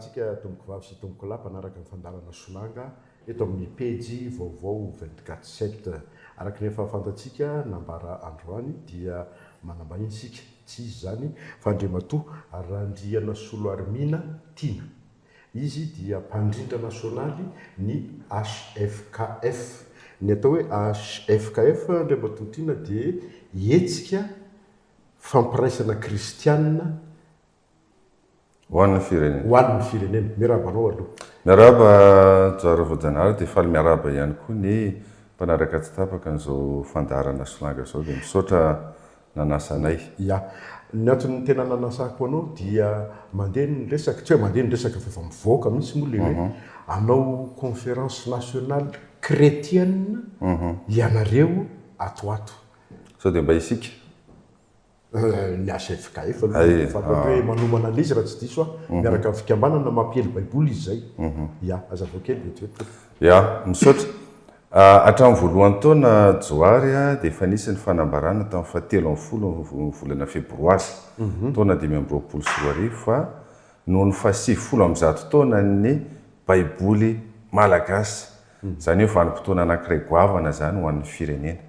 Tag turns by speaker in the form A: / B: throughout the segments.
A: antsika tompokovavy sy tompokolahy mpanaraka ny fandaharana Solanga eto amin'ny pejy vaovao 24 sept. Araka ny efa fantatsika nambara androany dia manambahiny isika, tsy iza izany fa Andriamatoa Randrianasoloarimina Tiana. Izy dia mpandrindra nasionaly ny HFKF. Ny atao hoe HFKF Andriamatoa Tiana dia hetsika fampiraisana kristianina
B: Ho an'ny firenena.
A: Ho an'ny firenena. Miarahaba anao aloha.
B: Miarahaba Johary Voajanahary dia faly miarahaba ihany koa ny mpanaraka tsy tapaka an'izao fandaharana Solanga izao dia misaotra nanasa anay.
A: Ya. Ny antony tena nanasako anao dia mandeha ny resaka, tsy hoe mandeha ny resaka fa efa mivoaka mihitsy moa ilay hoe hanao conférence nationale chrétienne ianareo ato ho ato.
B: Sao dia mba isika?
A: Ny HFKF aloha no fantatro hoe manomana an'ilay izy raha tsy diso aho, miaraka amin'ny fikambanana mampiely baiboly izy izay. Ya, hazavao kely vetivety tompoko.
B: Ya, misaotra. Hatramin'ny voalohan'ny taona Johary dia efa nisy ny fanambarana tamin'ny fahatelo ambin'ny folo volana febroary taona 2025 fa noho ny faha-90 taonan'ny baiboly malagasy Izany hoe vanim-potoana anankiray goavana izany ho an'ny firenena.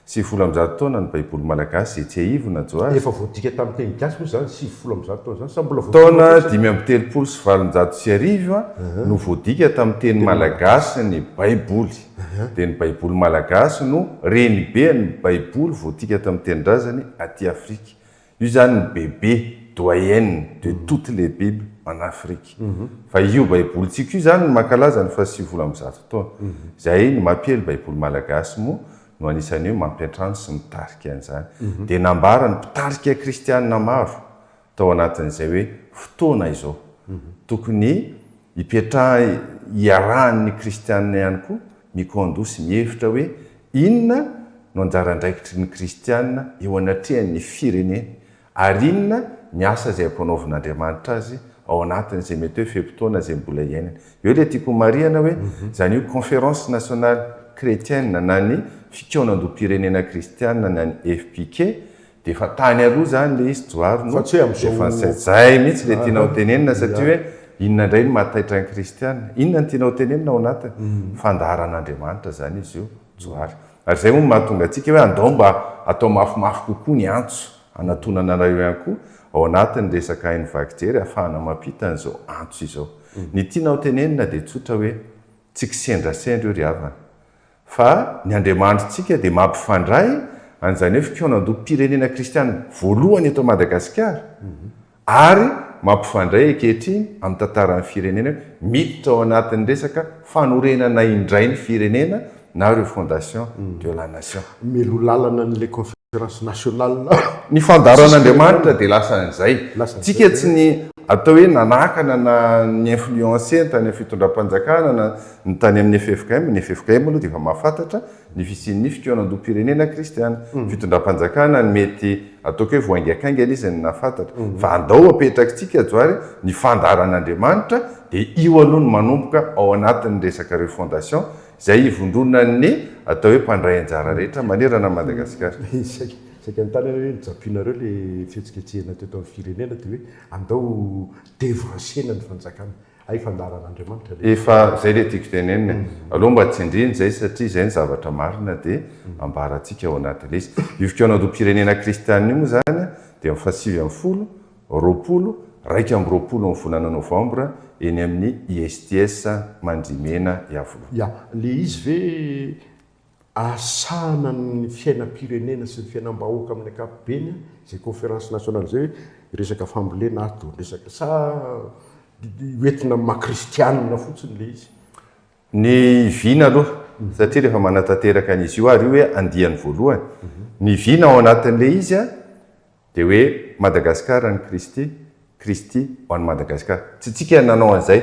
B: 190 taona ny Baiboly malagasy izay tsiahivina, Johary.
A: Efa voadika tamin'ny teny gasy moa izany 190 taona izany sa mbola voadika
B: Taona 1835 no voadika tamin'ny teny malagasy ny Baiboly. Dia ny Baiboly malagasy no reniben'ny Baiboly voadika tamin'ny tenin-drazany aty Afrika. Io izany ny bebe, doyenne, de toutes les bibles en Afrique. Fa io baibolintsika io izany no mankalaza ny faha 190 taona. Izay ny mampiely baiboly malagasy moa no anisan'ny hoe mampiantrano sy mitarika an'izany. Dia nambaran'ny mpitarika kristianina maro tao anatin'izay hoe fotoana izao. Tokony hipetraha hiarahan'ny kristianina ihany koa mikaondoha sy mihevitra hoe inona no anjara andraikitry ny kristiana eo anatrehan'ny fireneny ary inona ny asa izay ampanaovin'Andriamanitra azy ao anatin'izay mety hoe fe-potoana izay mbola iainany. Eo ilay tiako homarihana hoe izany io Conférence nationale chrétienne na ny fikaonandoham-pirenena kristiana na ny FPK Dia efa tany aloha izany ilay izy Johary no
A: Fa tsy hoe amin'izao
B: efa nisaina. Izay mihitsy ilay tiana ho tenenina satria hoe inona indray no mahataitra ny kristiana? Inona no tiana ho tenenina ao anatiny? Fandaharan'Andriamanitra izany izy io Johary. Ary izay moa no mahatonga antsika hoe andao mba atao mafimafy kokoa ny antso hanatonana anareo ihany koa ao anatin'ny resaka haino vaky jery ahafahana mampita an'izao antso izao. Ny tiana ho tenenina dia tsotra hoe tsy kisendrasendra io ry havana. Fa ny Andriamanitritsika dia mampifandray an'izany hoe fikaonandoham-pirenena kristiana voalohany eto Madagasikara ary mampifandray ankehitriny amin'ny tantaran'ny firenena hoe miditra ao anatin'ny resaka fanorenana indray ny firenena na refondation de la nation.
A: Mialoha lalana an'ilay conférence nationale
B: Ny
A: tsisy
B: fandaharan'Andriamanitra
A: kristiana.
B: dia lasa an'izay.
A: Lasa an'izay
B: Tsika tsy
A: dia.
B: ny atao hoe nanakana na ni-influencer ny tany amin'ny fitondram-panjakana na Ny tany amin'ny ffkm, ny ffkm aloha dia efa mahafantatra ny fisian'ny fikaonandoham-pirenena kristiana. Fitondram-panjakana ny mety ataoko hoe vao haingankaingana izy no nahafantatra. Fa andao apetrakitsika Johary ny fandaharan'Andriamanitra dia io aloha no manomboka ao anatin'ny resaka refondation izay ivondronan'ny atao hoe mpandray anjara rehetra manerana an'i Madagasikara.
A: Saika saika nitany aho hoe nijapianareo ilay fihetsiketsehana teto amin'ny firenena dia hoe andao devancena ny fanjakana. Hay fandaharan'Andriamanitra le izy.
B: Efa zay le tiako tenenina e. Aleo mba tsindrina izay satria izay ny zavatra marina dia ambarantsika ao anatin'ilay izy. Io fikaonandoham-pirenena kristianina io moa izany dia amin'ny faha 19, 20, 21 ny volana novambra eny amin'ny ISTS Mandrimena Iavoloha.
A: Ya, le izy ve Ahasahana ny fiainam-pirenena sy ny fiainam-bahoaka amin'ny ankapobeny izay conférence nationale izay hoe resaka fambolena ato, resaka sa hoentina amin'ny maha kristianina fotsiny ilay izy?
B: Ny vina aloha, satria rehefa manatanteraka an'izy io ary io hoe andiany voalohany, ny vina ao anatin'ilay izy Dia hoe Madagascar an'i Kristy, Kristy ho an'i Madagasikara. Tsy tsika nanao an'izay,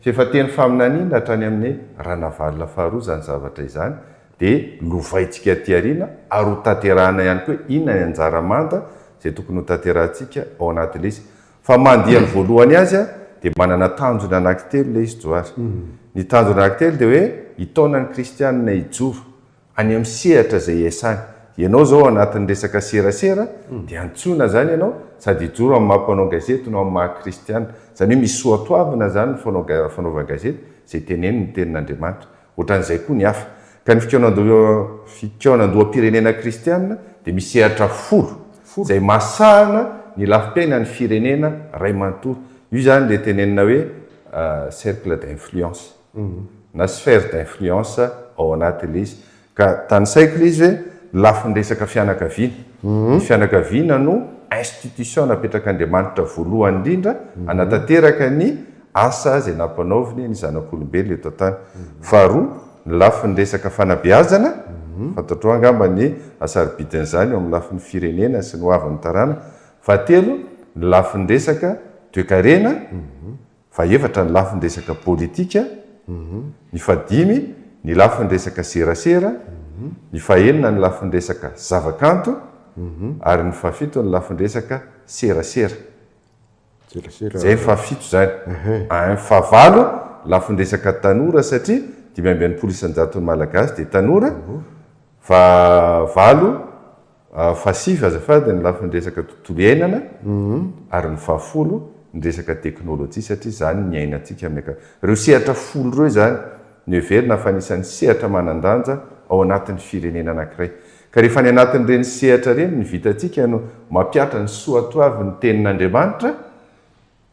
B: fa efa teny faminaniana hatrany amin'ny Ranavalona faharoa izany zavatra izany, dia lovaintsika aty aoriana ary ho tanterahina ihany koa hoe inona ny anjara manda izay tokony ho tanterahantsika ao anatin'ilay izy. Fa mandia ny voalohany azy dia manana tanjona anankitelo ilay izy Johary. Ny tanjona anankitelo dia hoe hitaona ny kristianina hijoro. any amin'ny sehatra izay iasany. Ianao izao ao anatin'ny resaka serasera dia antsoina izany ianao sady hijoro amin'ny maha mpanao gazety no amin'ny maha kristiana. Izany hoe misy soatoavina izany ny fanaovan-gazety izay tenenin'ny tenin'Andriamanitra. Ohatran'izay koa ny hafa. Ka ny fikaonandoham-pirenena kristiana dia misy sehatra folo izay mahasahana ny lafim-piainan'ny firenena iray manontolo. Io izany ilay tenenina hoe cercle d'influence na sphère d'influence ao anatin'ilay izy. Ka tanisaiko ilay izy hoe lafiny resaka fianakaviana. Ny fianakaviana no institution napetrak'Andriamanitra voalohany indrindra hanatanteraka ny asa izay nampanaoviny ny zanak'olombelona eto an-tany. Faharoa, ny lafiny resaka fanabeazana, fantatrao angamba ny hasarobidin'izany eo amin'ny lafiny firenena sy ny hoavin'ny taranaka. Fahatelo, ny lafiny resaka toekarena. Fahefatra, ny lafiny resaka politika. Ny fahadimy, ny lafiny resaka serasera. Ny fahenina, ny lafiny resaka zavakanto. Ary ny fahafito, ny lafiny resaka serasera. Izay ny fahafito izany. Ny fahavalo, lafiny resaka tanora satria 65% ny Malagasy dia tanora. Fahavalo, Fahasivy azafady ny lafiny resaka tontolo iainana ary ny fahafolo ny resaka teknolojia satria izany ny iainantsika amin'ny anka. Ireo sehatra folo ireo izany no heverina fa anisan'ny sehatra manan-danja ao anatin'ny firenena anankiray. Ka rehefa any anatin'ireny sehatra ireny ny vitantsika no mampihatra ny soatoavin'ny tenin'Andriamanitra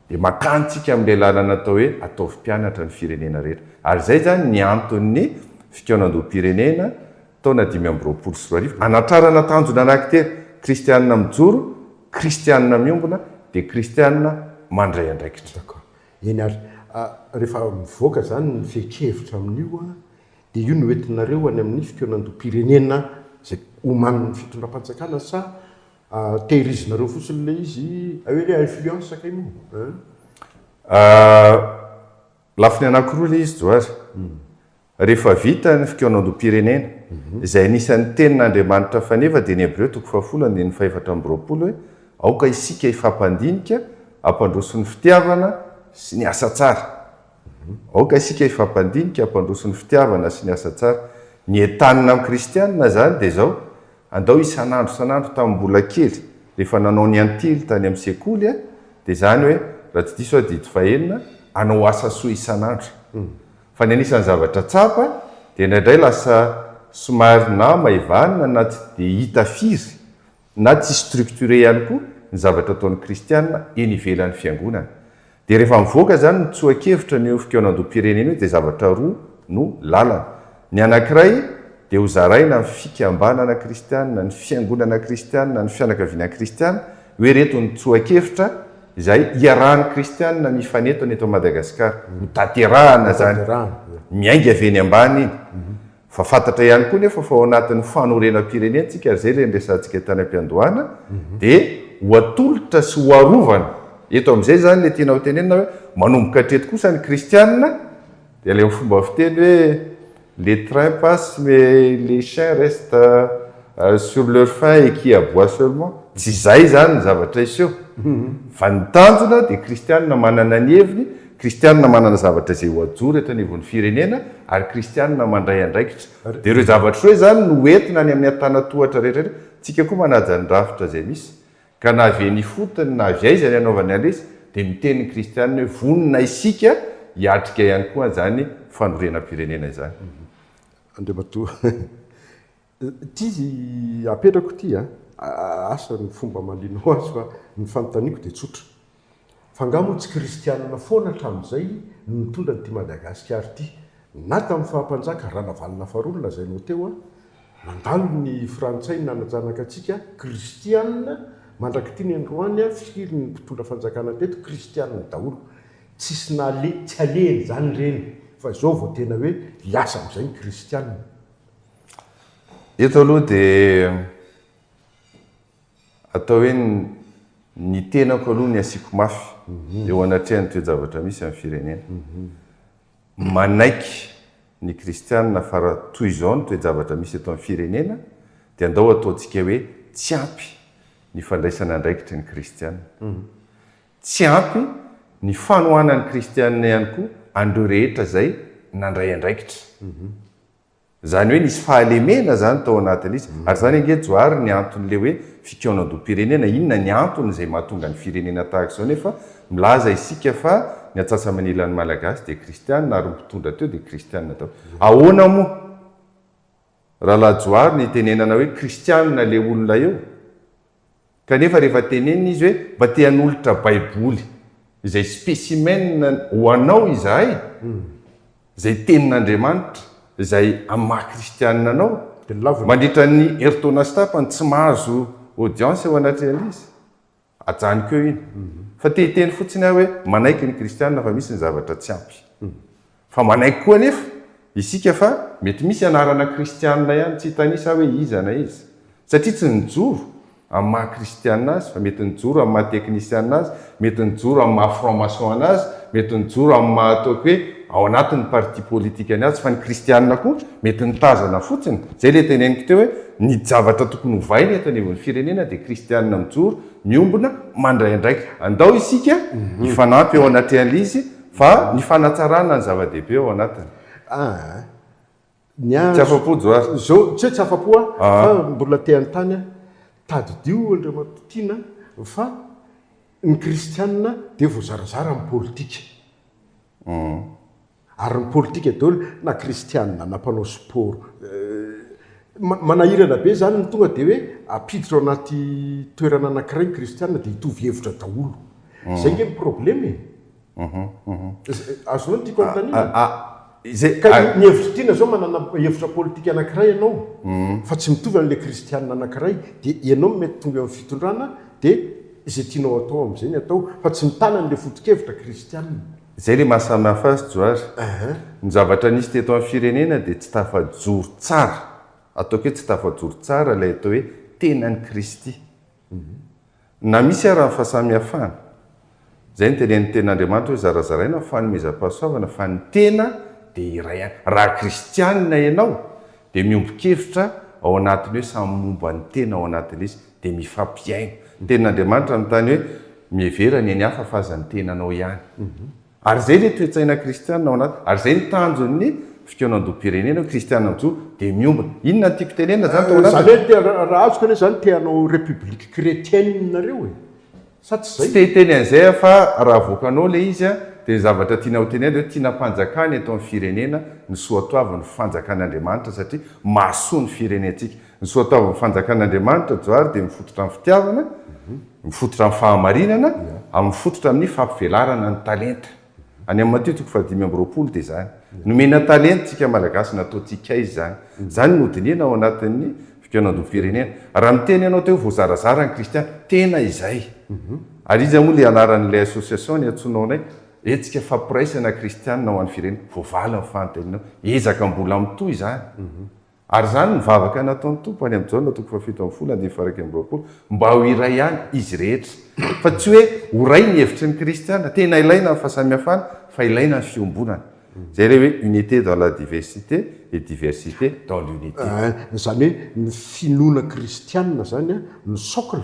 B: Dia makany tsika amin'ilay lalana atao hoe ataovy mpianatra ny firenena rehetra. Ary izay izany ny anton'ny fikaonandoham-pirenena taona 2025, hanatrarana tanjona anankitelo, kristianina mijoro, kristianina miombona, dia kristianina mandray andraikitra.
A: D'accord. Eny ary. Rehefa mivoaka izany ny fehin-kevitra amin'io dia io no entinareo any amin'ny fikaonandoham-pirenena izay omanin'ny fitondram-panjakana sa Tehirizinareo fotsiny ilay izy, hay hoe ilay influence kay moa hein.
B: Lafiny anankiroa ilay izy Johary. Rehefa vita ny fikaonandoham-pirenena, izay anisan'ny tenin'Andriamanitra faneva dia ny Hebreo toko fahafolo andininy fahefatra amby roapolo hoe aoka isika hifampandinika hampandroso ny fitiavana sy ny asa tsara. Aoka isika hifampandinika hampandroso ny fitiavana sy ny asa tsara. Ny entanina amin'ny kristianina izany dia izao, Andao isan'andro isan'andro tamin'ny mbola kely, rehefa nanao ny antily tany amin'ny sekoly a, dia izany hoe, raha tsy diso aho didy fahenina, hanao asa soa isan'andro. Fa ny anisan'ny zavatra tsapa dia indraindray lasa somary na maivanina na tsy dia hita firy na tsy structuré ihany koa ny zavatra ataon'ny kristiana eny ivelan'ny fiangonana. Dia rehefa mivoaka izany ny tsoa-kevitra an'io fikaonandoham-pirenena io dia zavatra roa no lalana. Ny anankiray dia ho zaraina ny fikambanana kristiana, ny fiangonana kristiana, ny fianakaviana kristiana, hoe ireto ny tsoa-kevitra izay iarahan'ny kristiana mifanentana eto Madagasikara. Ho tanterahana izany. Miainga avy eny ambany iny. Fa fantatra ihany koa nefa fa ao anatin'ny fanorenam-pirenena tsika, ary izay ilay niresahantsika tany am-piandohana, dia ho atolotra sy ho arovana. Eto amin'izay izany ilay tiana ho tenenina hoe manomboka hatreto kosa ny kristiana dia ilay fomba fiteny hoe les trains passent mais les chiens restent sur leur faim et qui aboient seulement. Tsy izay izany ny zavatra hiseho fa ny tanjona dia kristiana manana ny heviny, kristiana manana zavatra izay ho ajoro eto anivon'ny firenena ary kristiana mandray andraikitra. Dia ireo zavatra ireo izany no entina any amin'ny antanatohatra rehetra rehetra. Tsika koa manaja ny rafitra izay misy ka na avy eny ifotony na avy aiza ny anaovany an'ilay dia miteny ny kristiana hoe vonona isika hiatrika ihany koa an'izany fanorenam-pirenena izany.
A: Andriamatoa Ity apetrako ity a, asa ny fomba amalianao azy fa ny fanontaniako dia tsotra. Fa angaha moa tsy kristianina foana hatramin'izay no nitondra an'ity Madagasikara ity? Na tamin'ny faha-mpanjaka Ranavalona faharoa nolazainao teo a, nandalo ny frantsay nanajanaka antsika, kristianina, mandrak'ity ny androany a, firy ny mpitondra fanjakana teto, kristianina daholo. Tsisy nale, tsy alehany izany ireny fa izao vao tena hoe hiasa amin'izay ny kristianina.
B: Eto aloha dia atao hoe ny tenako aloha ny asiako mafy eo anatrehan'ny toe-javatra misy amin'ny firenena. Manaiky ny kristianina fa raha toy izao ny toe-javatra misy eto amin'ny firenena dia andao ataontsika hoe tsy ampy ny fandraisana andraikitry ny kristianina. Tsy ampy ny fanohanan'ny kristianina ihany koa an'ireo rehetra izay nandray andraikitra. Izany hoe nisy fahalemena izany tao anatin'izy. Ary izany ange Johary ny anton'ilay hoe fikaonandoham-pirenena. Inona ny antony izay mahatonga ny firenena tahaka izao nefa milaza isika fa ny antsasa-manilan'ny Malagasy dia kristiana ary ny mpitondra teo dia kristiana daholo. Ahoana moa Rahalahy Johary ny hitenenana hoe kristiana ilay olona eo? Kanefa rehefa tenenina izy hoe mba te hanolotra baiboly izay specimen ho anao izahay, izay tenin'Andriamanitra, izay amin'ny maha kristianina anao, mandritra ny herintaona sy tapany tsy mahazo audience eo anatrehan'izy. Ajanoko eo iny. Fa te hiteny fotsiny aho hoe manaiky ny kristianina fa misy ny zavatra tsy ampy. Fa manaiky koa anefa isika fa mety misy anarana kristianina ihany, tsy hitanisa aho hoe iza na iza, satria tsy nijoro amin'ny maha kristianina azy fa mety nijoro amin'ny maha teknisianina azy, mety nijoro amin'ny maha franc maçon anazy, mety nijoro amin'ny maha ataoko hoe ao anatin'ny parti politikany azy, fa ny kristianina koa mety nitazana fotsiny, izay ilay teneniko teo hoe ny zavatra tokony hovaina eto anivon'ny firenena dia kristianina mijoro, miombona, mandray andraikitra. Andao isika hifanampy eo anatrehan'ilay izy Fa ny fanatsarana ny zava-dehibe ao anatiny.
A: Aa ny ahy
B: Tsy afa-po Johary.
A: Zao tsy hoe tsy afa-po aho fa mbola te hanontany aho. Tadidio Andriamatoa Tiana fa ny kristianina dia voazarazara amin'ny politika. Ary ny politika daholo na kristianina na mpanao sport. Manahirana be izany ny tonga dia hoe ampiditra ao anaty toerana anankiray ny kristianina dia hitovy hevitra daholo. Izay ange ny problema e. Azonao ny tiako anontaniana? Ka ny hevitry tiana zao manana hevitra politika anankiray ianao fa tsy mitovy amin'ilay kristianina anankiray dia ianao no mety tonga eo amin'ny fitondrana dia izay tianao atao amin'izay ny atao fa tsy mitana an'ilay foto-kevitra kristianina.
B: Izay ilay maha samy hafa azy Johary. Ny zavatra nisy teto amin'ny firenena dia tsy tafajoro tsara, ataoko hoe tsy tafajoro tsara ilay atao hoe tenan'i Kristy. Na misy ara ny fahasamihafana, izay no tenenin'ny Tenin'Andriamanitra hoe zarazaraina ny fanomezam-pahasoavana fa ny tena dia iray ihany. Raha kristianina ianao dia miombon-kevitra ao anatin'ny hoe samy momba ny tena ao anatin'ilay izy dia mifampihaino. Ny Tenin'Andriamanitra mitany hoe mihevera ny an'ny hafa fa aza ny tenanao ihany. Ary izay ilay toe-tsaina kristiana ao anaty, ary izay ny tanjon'ny fikaonandoham-pirenena hoe kristiana mijoro dia miombona. Inona no tiako tenenina izany tao
A: anatiny? Izany hoe te, raha azoko anie izany te hanao république chrétienne nareo e! Sa tsy izay?
B: Tsy te hiteny an'izay aho fa raha avoakanao ilay izy dia ny zavatra tiana ho tenenina dia hoe tiana hampanjakana eto amin'ny firenena ny soatoavin'ny fanjakan'Andriamanitra satria mahasoa ny firenentsika. Ny soatoavin'ny fanjakan'Andriamanitra, Johary, dia mifototra amin'ny fitiavana, mifototra amin'ny fahamarinana, ary mifototra amin'ny fampivelarana ny talenta. Any amin'ny Matio toko fahadimy amby 20 dia izany. Nomena talenta isika Malagasy, nataontsika aiza izany? Izany no hodinihina ao anatin'ny fikaonandoham-pirenena. Raha miteny ianao teo hoe voazarazara ny kristiana, tena izay. Ary iza moa ilay anaran'ilay association niantsoanao anay? Hetsika fampiraisana kristiana ho an'ny firenena. Voavaly ny fanontanianao. Ezaka mbola mitohy izany. Ary izany ny vavaka nataon'ny Tompo any amin'ny Jaona toko fahafito ambin'ny folo andininy faha-21, mba ho iray ihany izy rehetra. Fa tsy hoe ho iray ny hevitry ny kristiana, tena ilaina ny fahasamihafana, fa ilaina ny fiombonana. Izay ilay hoe unité dans la diversité et diversité dans l'unité.
A: Izany hoe ny finoana kristiana izany no socle,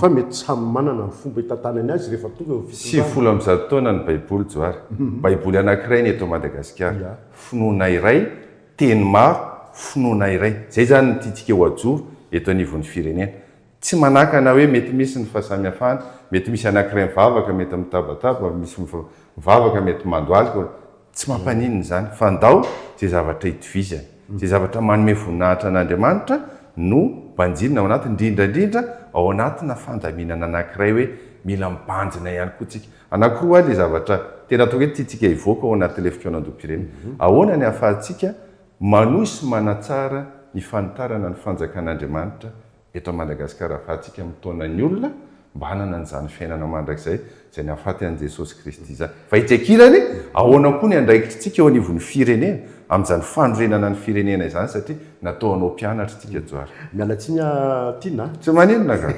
A: fa mety samy manana ny fomba hitantanany azy rehefa tonga eo amin'ny fitondrana.
B: 190 taona ny Baiboly, Johary. Baiboly anankiray ny eto Madagasikara. Finoana iray, Teny maro, finoana iray. Izay izany no tiantsika ho ajoro eto anivon'ny firenena. Tsy manakana hoe mety misy ny fahasamihafana, mety misy anankiray mivavaka mety mitabataba, misy mivavaka mety mandohalika, tsy mampaninona izany fa ndao izay zavatra itovizana, izay zavatra manome voninahitra an'Andriamanitra no banjinina ao anatiny, indrindra indrindra ao anatina fandaminana anankiray hoe mila mibanjina ihany koa tsika. Anankiroa ilay zavatra tena ataoko hoe tiantsika hivoaka ao anatin'ilay fikaonandoham-pirenena. Ahoana ny ahafahantsika manohy sy manatsara ny fanitarana ny fanjakan'Andriamanitra eto Madagasikara ahafahantsika mitaona ny olona mba hanana an'izany fiainana mandrakizay izay nahafaty an'i Jesosy Kristy izany. Fa etsy ankilany, ahoana koa ny andraikitritsika eo anivon'ny firenena amin'izany fanorenana ny firenena izany satria natao hanao mpianatra isika Johary.
A: Miala tsiny aho Tiana a.
B: Tsy maninona ka.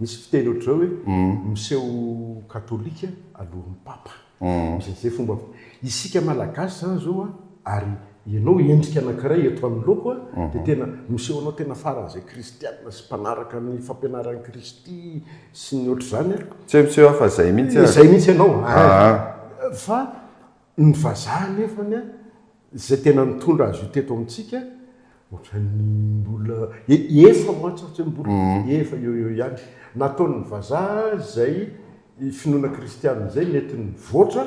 A: Misy fiteny ohatr'izao hoe miseho katolika alohan'ny papa. Misy an'izay fomba. Isika malagasy izany izao an, ary ianao endrika anankiray eto anoloako an, dia tena miseho anao tena faran'izay kristiana sy mpanaraka ny fampianaran'i Kristy sy ny ohatr'izany an.
B: Tsy hoe miseho aho fa izay mihitsy
A: aho. Izay mihitsy ianao an. Fa ny vazaha anefany an. Izay tena nitondra azy io teto amintsika, ohatran'ny mbola, efa mantsy fa tsy hoe mbola, efa eo eo ihany. Nataon'ny vazaha izay finoana kristianina izay nety nivoatra,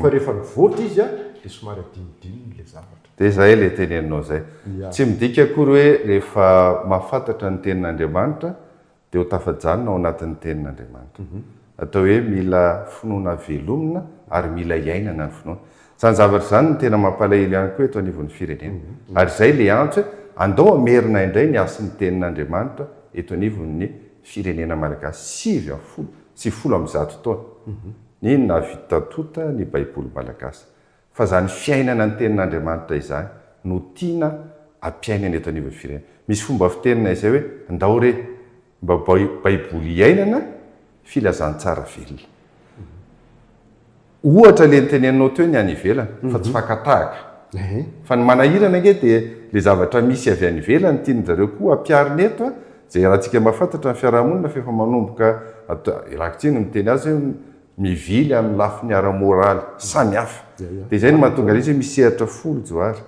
A: fa rehefa nivoatra izy dia somary adinodinony ilay zavatra.
B: Dia izay ilay teneninao izay. Tsy midika akory hoe rehefa mahafantatra ny tenin'Andriamanitra dia ho tafajanona ao anatin'ny tenin'Andriamanitra. Atao hoe mila finoana velomina ary mila iainana ny finoana. Izany zavatra izany no tena mampalahelo ihany koa eto anivon'ny firenena. Ary izay ilay antso hoe andao hamerina indray ny hasin'ny tenin'Andriamanitra eto anivon'ny firenena malagasy 190 taona ny nahavita tonta ny baiboly malagasy. Fa izany fiainana ny tenin'Andriamanitra izany no tiana ampiainana eto anivon'ny firenena. Misy fomba fitenina izay hoe ndao re mba baiboly iainana, filazantsara velona. Ohatra le noteneninao teo ny any ivelany fa tsy fakan-tahaka. Fa ny manahirana ange dia le zavatra misy avy any ivelany tian-dry zareo koa ampiharina eto a, izay iarahantsika mahafantatra ny fiarahamonina fa efa manomboka ialako tsiny miteny azy hoe mivily amin'ny lafiny ara-moraly samihafa. Dia izay no mahatonga ilay izy hoe misy sehatra folo Johary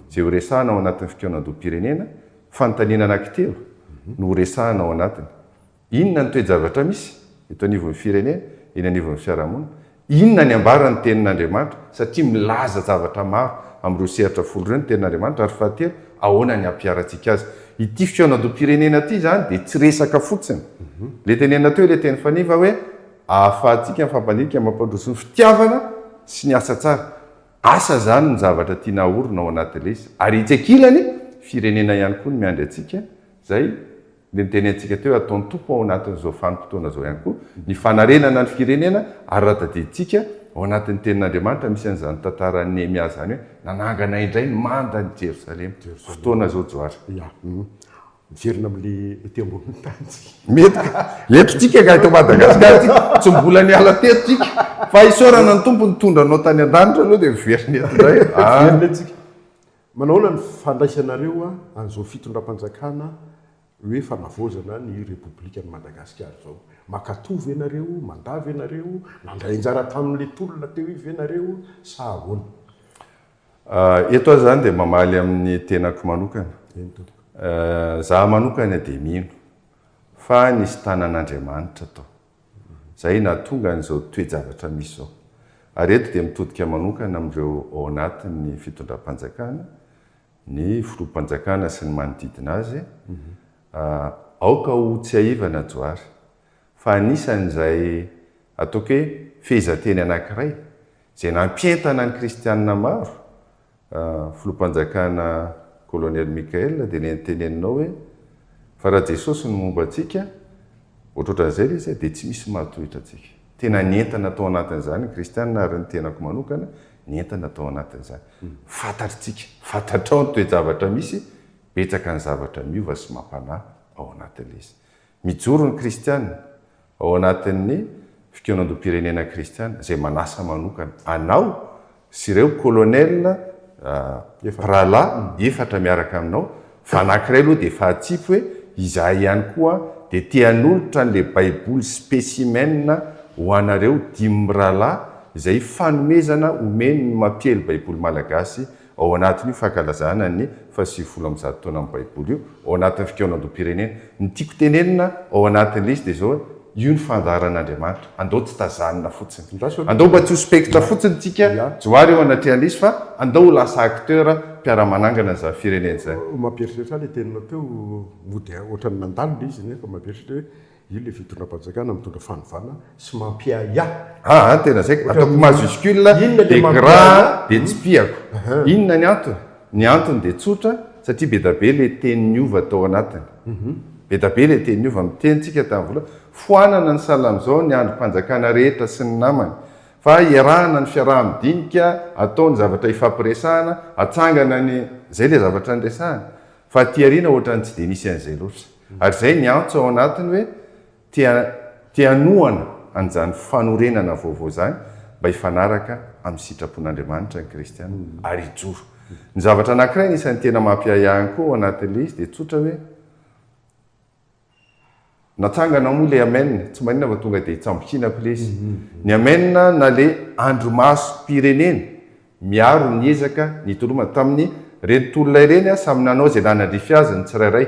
B: izay horesahana ao anatin'ny fikaonandoham-pirenena, fanontaniana anankitelo no horesahana ao anatiny. Inona ny toe-javatra misy eto anivon'ny firenena, eny anivon'ny fiarahamonina? Inona ny ambaran'ny Tenin'Andriamanitra? Satria milaza zavatra maro amin'ireo sehatra folo ireo ny Tenin'Andriamanitra. Ary fahatelo, ahoana ny hampiharantsika azy? Ity fikaonandoham-pirenena ity izany dia tsy resaka fotsiny. Ilay tenenina teo ilay teny faniva hoe ahafahantsika mifampandinika mampandroso ny fitiavana sy ny asa tsara. Asa izany ny zavatra tiana haorina ao anatin'ilay izy. Ary etsy ankilany, firenena ihany koa no miandry antsika izay Ilay notenenintsika teo hoe ataon'ny Tompo ao anatin'izao vanim-potoana izao ihany koa ny fanarenana ny firenena ary raha tadidintsika ao anatin'ny tenin'Andriamanitra misy an'izany tantaran'i Nehemia izany hoe nanangana indray ny mandan'i Jerosalema. Fotoana izao Johary.
A: Ya. Miverina amin'ilay ety ambonin'ny tany tsika.
B: Mety ka. Eto tsika ka eto Madagasikara tsika. Tsy mbola niala teto tsika. Fa isaorana ny Tompo nitondra anao tany an-danitra aloha dia miverina eto indray.
A: Miverina eto tsika. Manahoana ny fandraisanareo an'izao fitondram-panjakana hoe fanavaozana ny Repoblikan'i Madagasikara izao? Mankatò ve nareo? Mandà ve nareo? Nandray anjara tamin'ilay tolona teo io ve nareo sa ahoana?
B: Eto aho izany dia mamaly amin'ny tenako manokana.
A: Eny tompoko.
B: Izaho manokana dia mino fa nisy tanan'Andriamanitra tao. Izay nahatonga an'izao toe-javatra misy izao. Ary eto dia mitodika manokana amin'ireo ao anatin'ny fitondram-panjakana, ny filoham-panjakana sy ny manodidina azy, aoka ho tsiahivana Johary, fa anisan'izay ataoko hoe fehezanteny anankiray izay nampientana ny kristianina maro Filoham-panjakana Colonel Michael dia ilay niteneninao hoe fa raha Jesosy no momba antsika, ohatrohatran'izay ilay izy, dia tsy misy mahatohitra antsika. Tena nientana tao anatin'izany ny kristiana ary ny tenako manokana nientana tao anatin'izany. Fantatritsika, fantatrao ny toe-javatra misy, betsaka ny zavatra miova sy mampanahy ao anatin'ilay izy. Mijoro ny kristiana ao anatin'ny Fikaonandoham-pirenena Kristiana izay manasa manokana anao sy ireo colonel mpirahalahy efatra miaraka aminao fa anankiray aloha dia efa atsipy hoe izahay ihany koa dia te hanolotra an'ilay baiboly specimen ho anareo dimy mirahalahy izay fanomezana omen'ny mampiely baiboly malagasy Ao anatin'io fankalazana ny faha 190 taonan'ny Baiboly io, ao anatin'ny fikaonandoham-pirenena. Ny tiako tenenina ao anatin'ilay izy dia izao hoe, io ny fandaharan'Andriamanitra. Andao tsy tazanina fotsiny. Andao mba tsy ho spectre fotsiny tsika Johary eo anatrehan'ilay izy fa andao ho lasa acteur mpiara-manangana an'izany firenena izany.
A: Mampieritreritra ahy ilay teninao teo, mody ohatran'ny nandalo ilay izy nefa mampieritreritra hoe Io ilay fitondram-panjakana mitondra fanovana sy mampiahiahy.
B: Aa tena zay, ataoko majuscule dia gras dia tsipihako. Inona ny antony? Ny antony dia tsotra satria be da be ilay teny niova tao anatiny. Be da be ilay teny niova. Miteny tsika tamin'ny voalohany, foanana ny sahala amin'izao ny andrim-panjakana rehetra sy ny namany fa iarahana ny fiaraha-midinika, atao ny zavatra ifampiresahana, atsangana ny, zay ilay zavatra niresahana. Fa aty aoriana ohatran'ny tsy dia nisy an'izay loatra. Ary izay ny antso ao anatiny hoe te te hanohana an'izany fanorenana vaovao izany mba hifanaraka amin'ny sitrapon'Andriamanitra ny kristiana ary hijoro. Ny zavatra anankiray anisan'ny tena mampiahiahy ihany koa ao anatin'ilay izy dia tsotra hoe Natsangana moa ilay Amen, tsy maninona fa tonga dia itsambikinako ilay izy. Ny Amen na ilay andrimasom-pirenena. miaro ny ezaka nitolomana. Tamin'ny ireny tolona ireny, samy nanao izay nanandrify azy ny tsirairay.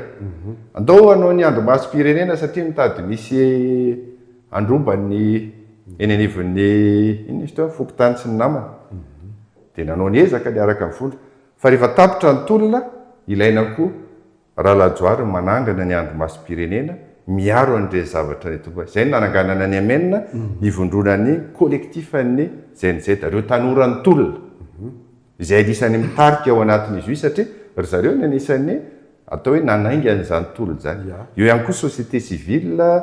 B: Andao hanao ny andrimasom-pirenena satria mitady misy handroba ny eny anivon'ny inona izy teo, fokontany sy ny namany. Dia nanao ny ezaka niaraka nivondrona. Fa rehefa tapitra ny tolona, ilaina koa Ralajoary manangana ny andrimasom-pirenena miaro an'ireny zavatra ireny. Izay no nananganana ny Amen, ivondronan'ny collectif an'ny Gen Z, ireo tanora nitolona, izay anisan'ny mitarika ao anatin'izy io satria ry zareo no anisan'ny atao hoe nanainga an'izany tolona izany. Eo ihany koa société civile,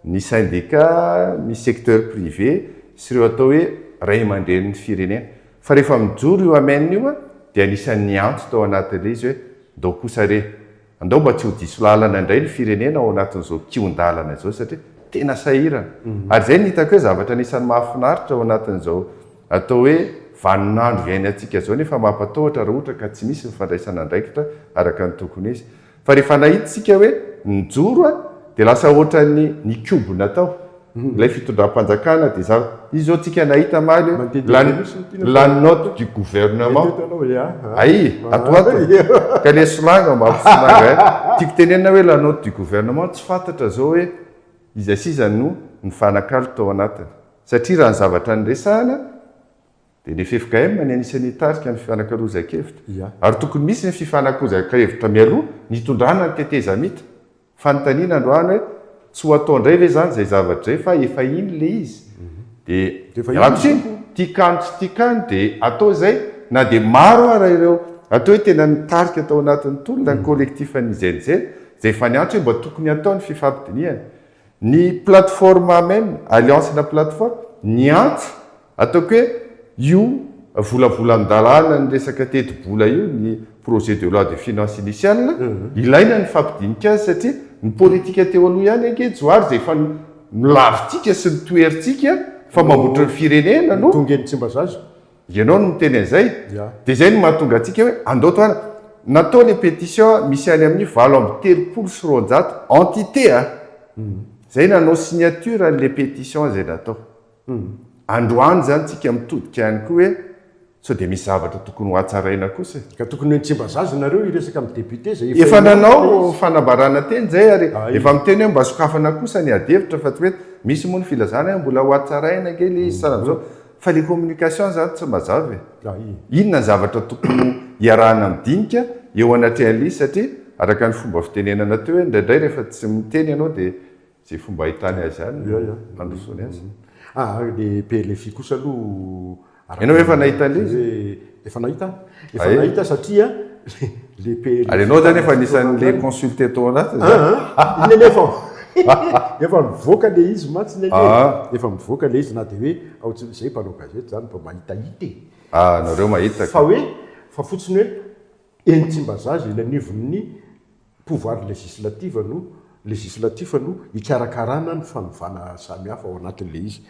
B: ny syndicat, ny secteur privé sy ireo atao hoe ray aman-drenin'ny firenena. Fa rehefa mijoro io Amen io dia anisan'ny niantso tao anatin'ilay izy hoe Ndao kosa re, andao mba tsy ho diso lalana indray ny firenena ao anatin'izao kihon-dalana izao satria tena sahirana. Ary izay no hitako hoe zavatra anisan'ny mahafinaritra ao anatin'izao atao hoe vaninandro iainantsika izao nefa mampatahotra raha ohatra ka tsy misy ny fandraisana andraikitra araka ny tokony ho izy. Fa rehefa nahita isika hoe nijoro dia lasa ohatran'ny nikobona tao ilay fitondram-panjakana dia za izy zao tsika nahita maly hoe la la note du gouvernement ay ato ato ka le solanga mampisolanga eh tiako tenenina hoe la note du gouvernement tsy fantatra zao hoe iza sy iza no nifanakalo tao anatiny satria raha ny zavatra niresahana dia ny ffkm ny anisan'ny hitarika ny fifanakalozan-kevitra ary tokony misy ny fifanakozan-kevitra mialoha ny hitondrana ny tetezamita Fanontaniana androany hoe tsy ho atao indray ve izany izay zavatra izay fa efa iny ilay izy? Dia ialako tsiny, tiakano tsy tiakano dia atao izay na dia maro ara ireo atao hoe tena nitarika tao anatin'ny tolona ny collectif an'ny Gen Z izay efa niantso hoe mba tokony hatao ny fifampidinihana. Ny plateforme Amen, alliance na plateforme, niantso Ataoko hoe io volavolan-dalàna ny resaka tetibola io, ny projet de loi de finance initiale, ilaina ny fampidinika azy satria ny politika teo aloha ihany ange Johary izay efa nolavintsika sy notoherintsika fa mambotry ny firenena no.
A: Tonga eny Tsimbazaza.
B: Ianao no miteny an'izay. Dia izay no mahatonga antsika hoe andao tohana. Natao ilay pétition misy any amin'ny 238 entité a! Izay nanao signature an'ilay pétition izay natao. Androany izany tsika mitodika ihany koa hoe sao dia misy zavatra tokony ho hatsaraina kosa e.
A: Ka tokony ho eny Tsimbazaza nareo hiresaka amin'ny député izay
B: efa Efa nanao fanambarana teny izay ary efa miteny hoe mba sokafana kosa ny ady hevitra fa tsy hoe misy moa ny filazana hoe mbola ho hatsaraina ange ilay izy sahala amin'izao fa ilay communication izany tsy mazava e. Inona ny zavatra tokony ho iarahana midinika eo anatrehan'ilay izy satria araka ny fomba fitenenana teo hoe indraindray rehefa tsy miteny ianao dia Izay fomba ahitany azy ihany no handrosoany azy.
A: Ah, le PLFI kosa aloha
B: araka Ianao efa nahita an'ilay izy?
A: Efa nahita aho. Efa nahita satria le PLFI.
B: Ary ianao izany efa anisan'le consulté tao anatiny izany?
A: Ah, iny anie efa efa nivoaka le izy mantsy iny anie. Efa mivoaka le izy na dia hoe ao tsy izay mpanao gazety izany mba mahitahita e.
B: Ah, nareo mahita ka.
A: Fa hoe fa fotsiny hoe eny Tsimbazaza eny anivon'ny pouvoir législative no législatif no hikarakarana ny fanovana samihafa ao anatin'ilay izy.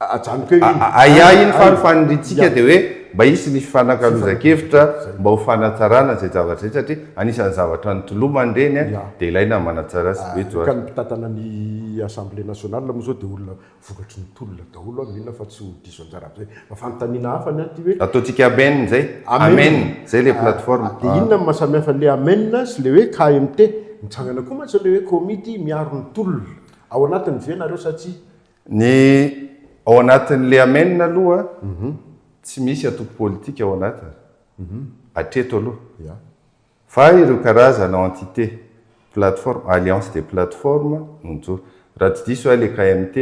A: Ajanoko eo iny.
B: Ahiahy iny fa ny faniriantsika dia hoe mba hisy ny fifanakalozan-kevitra mba ho fanatsarana izay zavatra izay satria anisan'ny zavatra nitolomana ireny dia ilaina ny manatsara azy. Hoe
A: Ka ny mpitantana ny Assemblée nationale moa izao dia olona Vokatry ny tolona daholo aho mino fa tsy ho diso anjara amin'izay. Fa fanontaniana hafa ny ahy ity hoe.
B: Ataontsika amen izay. Amen. Izay ilay plateforme.
A: Dia inona no maha samy hafa an'ilay amen sy ilay hoe KMT? Mitsangana koa mantsy ilay hoe komity miaro ny tolona. Ao anatiny ve nareo sa tsia?
B: Ny ao anatin'ilay amen aloha tsy misy antoko politika ao anatiny. Hatreto aloha. Fa ireo karazana entité, plateforme, alliance des plateformes no nijoro. Raha tsy diso aho ilay KMT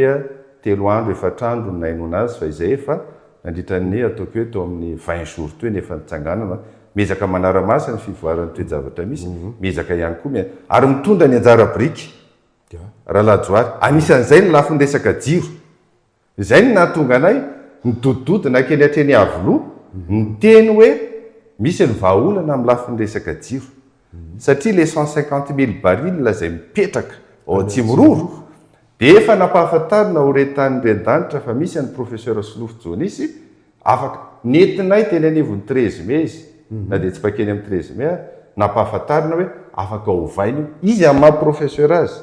B: telo andro, efatra andro no nahainoana azy fa izay efa nandritra ny ataoko hoe teo amin'ny 20 jours teo ny efa nitsanganana. Miezaka manara-maso ny fivoaran'ny toe-javatra misy, miezaka ihany koa mi-, ary mitondra ny anjara biriky Rahalahy Johary. Anisan'izay ny lafiny resaka jiro. Izay no nahatonga anay nidodododo nankeny hatreny Iavoloha niteny hoe misy ny vahaolana amin'ny lafiny resaka jiro. Satria ilay 150 mille barils izay mipetraka ao Atsimiroro dia efa nampahafantarina ho re tany ren-danitra fa misy an'i Professeur Solofo Jonisy Afaka. Nentinay teny anivon'ny 13 mai izy, na dia tsy mpankeny amin'ny 13 mai ary, nampahafantarina hoe afaka ovaina io. Izy amin'ny maha professeur azy,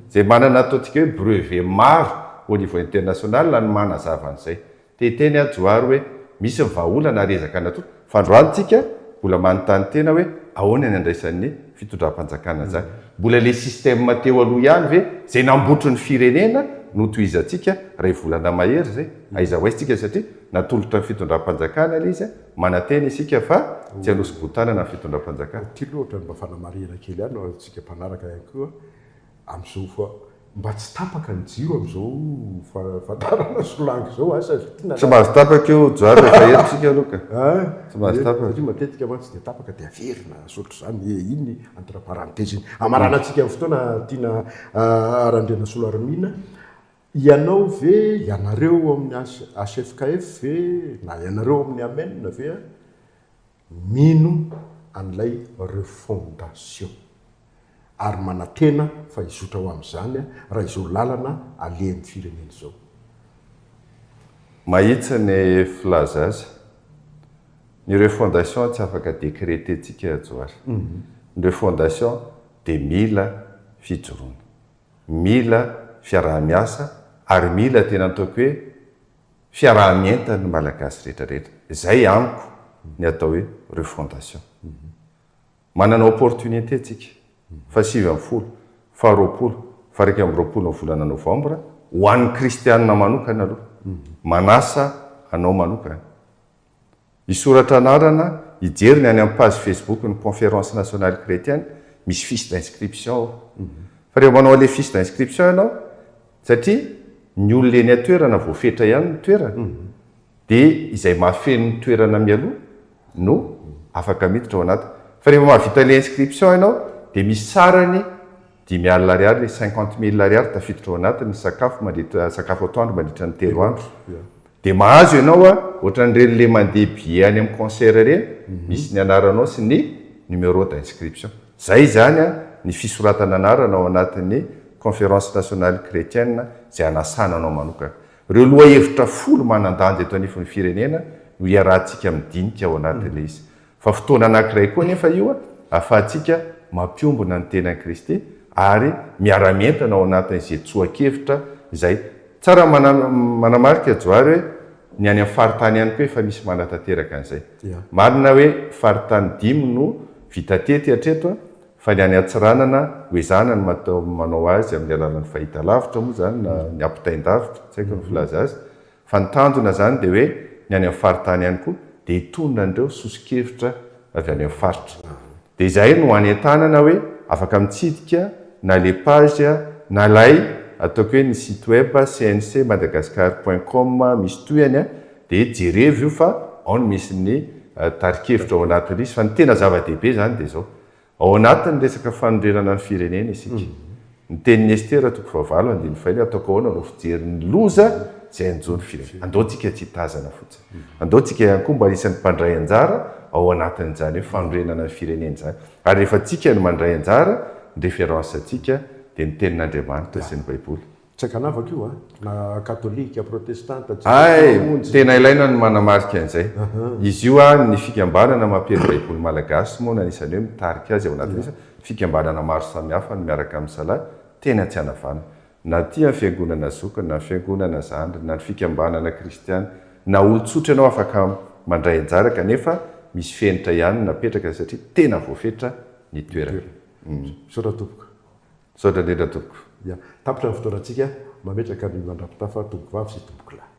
B: izay manana ataontsika hoe brevet maro au niveau international no manazava an'izay. Te hiteny aho Johary hoe misy ny vahaolana ary ezaka natao. Fa androany tsika mbola manontany tena hoe ahoana ny andraisan'ny fitondram-panjakana an'izany. Mbola ilay système teo aloha ihany ve izay nambotry ny firenena no tohizantsika iray volana mahery izay? Aiza ho aiza tsika satria natolotra ny fitondram-panjakana ilay izy, manantena isika fa tsy hanosi-botanana ny fitondram-panjakana.
A: Ity aloha ohatran'ny mba fanamarihana kely ihany ho antsika mpanaraka ihany koa amin'izao fa mba tsy tapaka ny jiro amin'izao fandaharana solange izao asa
B: ity Tsy mahazo tapaka io Johary rehefa eto tsika aloha ka. Tsy mahazo tapaka.
A: Satria matetika mantsy dia tapaka dia averina sy ohatr'izany e, iny entre parenthèse iny. Hamaranantsika ny fotoana tiana Randrianasoloarimina. Ianao ve, ianareo ao amin'ny HFKF ve na ianareo ao amin'ny Amen ve mino an'ilay refondation ary manantena fa hizotra ho amin'izany raha izao lalana alehan'ny firenena izao?
B: Mahitsy ny filaza azy. Ny refondation tsy afaka decreter-tsika Johary. Ny refondation dia mila fijoroana. Mila fiaraha-miasa ary mila tena ataoko hoe fiaraha-mientan'ny Malagasy rehetra rehetra. Izay amiko ny atao hoe refondation. Manana opportunité tsika, faha 19, faha 20, faha 21 ny volana novambra, ho an'ny kristianina manokana aloha. Manasa anao manokana. Hisoratra anarana, hijery ny any amin'ny page Facebook ny Conférence Nationale Chrétienne, misy fiche d'inscription ao. Fa rehefa manao an'ilay fiche d'inscription ianao, satria ny olona eny an-toerana voafetra ihany ny toerana, dia izay mahafeno ny toerana mialoha no afaka miditra ao anaty. Fa rehefa mahavita ilay inscription ianao, dia misy sarany 50 000 ariary, ilay 50 000 ariary tafiditra ao anatiny ny sakafo mandritra, sakafo atoandro mandritra ny telo andro. Dia mahazo ianao a, ohatran'ireny le mandeha billet any amin'ny concert ireny, misy ny anaranao sy ny numéro d'inscription. Zay izany a, ny fisoratana anarana ao anatin'ny Conférence Nationale Chrétienne izay anasana anao manokana. Ireo lohahevitra folo manan-danja eto anivon'ny firenena no iarahantsika midinika ao anatin'ilay izy. Fa fotoana anankiray koa anefa io ahafahantsika mampiombona ny tenan'i Kristy ary miara-mientana ao anatin'izay tsoa-kevitra izay. Tsara ny manamarika Johary hoe ny any amin'ny faritany ihany koa efa misy manatanteraka an'izay. Marina hoe faritany dimy no vita tety hatreto fa ny any Antsiranana ho ezahana ny manao azy amin'ny alalan'ny fahitalavitra moa izany na ny ampitain-davitra, tsy haiko ny filaza azy. Fa ny tanjona izany dia hoe ny any amin'ny faritany ihany koa dia hitondra an'ireo soso-kevitra avy any amin'ny faritra. Dia izay no anentanana hoe afaka mitsidika na ilay page na ilay ataoko hoe ny site web cncmadagascar point com misy tohiny dia jerevo io fa ao no misy ny tari-kevitra ao anatin'ilay izy. Fa ny tena zava-dehibe izany dia izao, Ao anatin'ny resaka fanorenana ny firenena isika. Ny tenin'i Estera toko fahavalo andininy fahiny hoe ataoko ahoana no fijery ny loza izay hanjo ny firenena. Andao tsika tsy hitazana fotsiny. Andao tsika ihany koa mba anisan'ny mpandray anjara ao anatin'izany hoe fanorenana ny firenena izany. Ary rehefa tsika no mandray anjara, ny référence antsika dia ny tenin'Andriamanitra sy ny Baiboly.
A: Tsy ankanavaka io a! Na katolika, protestanta, Jesosy
B: Hay!
A: Mamonjy.
B: Tena ilaina ny manamarika an'izay. Izy io a, ny fikambanana mampiely Baiboly malagasy moa no anisan'ny hoe mitarika azy ao anatin'izay. Fikambanana maro samihafa no miaraka amin'ny Salah, tena tsy anavahana. Na aty amin'ny fiangonana zokiny, na ny fiangonana zandriny, na ny fikambanana kristiana, na olon-tsotra ianao afaka mandray anjara kanefa misy fenitra ihany napetraka satria tena voafetra ny toerana.
A: Misaotra tompoko.
B: Misaotra indrindra tompoko.
A: Ya, tapitra ny fotoanantsika, mametraka ny mandra-pitafa tompokovavy sy tompokolahy.